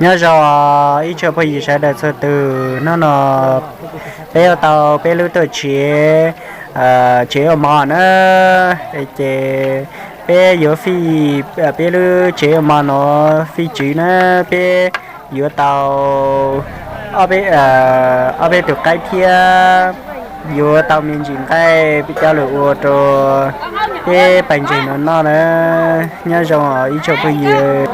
Nyob zoo ib tsoom phooj ywg sawv daws txhua tus, hnub no peb yuav tau peb lub tuaj tsev, tsev ua mov na. Ces peb yuav fij, peb lub tsev ua mov no fij tswv na, peb yuav tau ob peb tus qaib thiab yuav tau me ntsis nqaij coj los ua rau peb pais ntses no noj na. Nyob zoo ib tsoom phooj ywg.